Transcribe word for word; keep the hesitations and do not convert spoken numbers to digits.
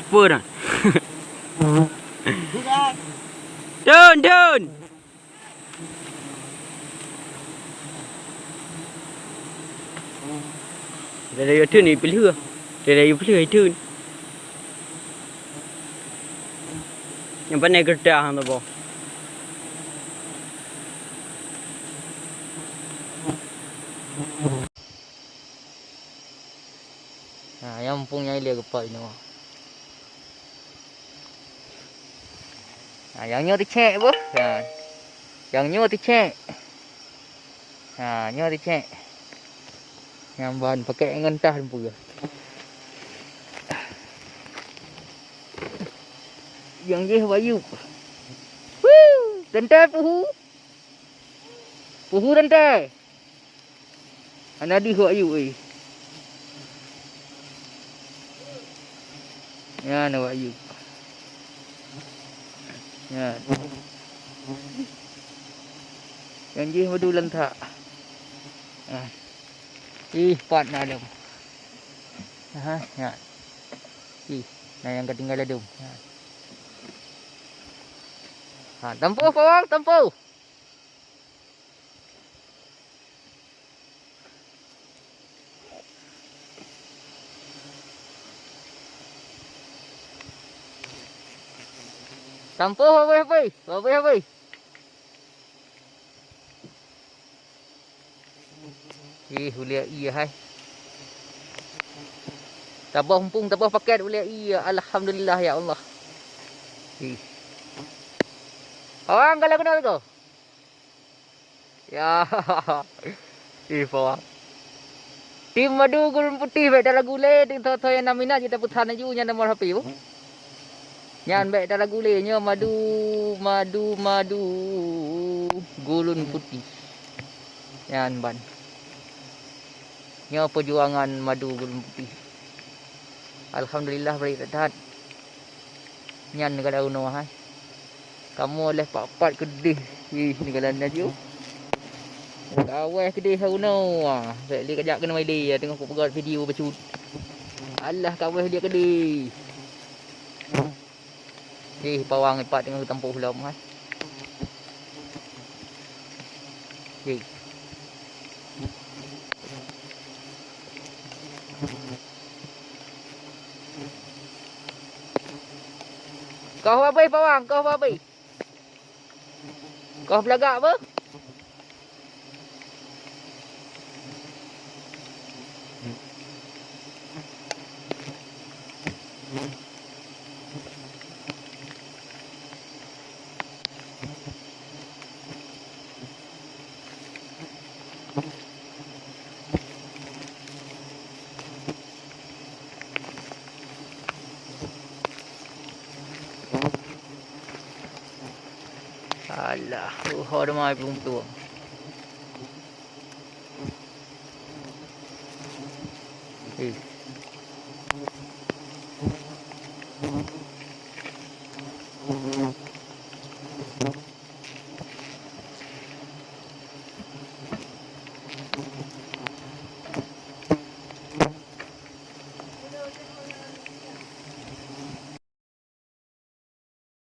Peue nyan? Thon, thon! Dari thon ni peulheueh. Dari peulheueh thon. Nyang pané geureudah hana boh. Ha, nyang muphom nyang ilée geupok inoe. Ha, nyang nyoe teucék boh. Ha. Nyang nyoe teucék. Ha, nyoe teucék. Nyang ban pakai ngon tah peue. Nyang jih bayu. Woo! Teuntée puhu. Puhu teuntée. Hana deuh wak yub, eh. Nyan wak yub. Nyan. Nyang jih madu lantak. Ah. Ih, pat na lom. Aha, nyan. Ih, na nyang ka tinggai ladum. Nyan. Ha, tampoh, pawang, tampoh. Tampoh, habéh, habéh. Habéh, habéh. Ih, ulia ie hai. Taboh muphom, taboh paket ulia ie. Alhamdulillah ya Allah. Ih. Awang kalau kena tu. Ya. Ih, pawang. Tim madu gurun putih bèk talagu lé, tim tho-tho nyang na minat jeuet tapeusan laju nyan nomor H P, bu. Nyan bèk talagu lé, nyoe madu, madu, madu gurun putih. Nyan ban. Nyoe peujuangan madu gurun putih. Alhamdulillah, bri that-that. Nyan neugala unoe hai. Kamoe lheuh pat-pat keudeh. Ih, neugala laju. Kaweh keudeh unoe. Bèk lé kajak keunoe lé, teungoh kupeugöt video bacut. Alah, kaweh lé keudeh. Ih, pawang ipat teungoh tampôh lom hai. Ih. Koh babeh pawang, koh babeh. Koh beulagak beh. Alah, uh, ho teuma ai peuleueng tueng. Eh,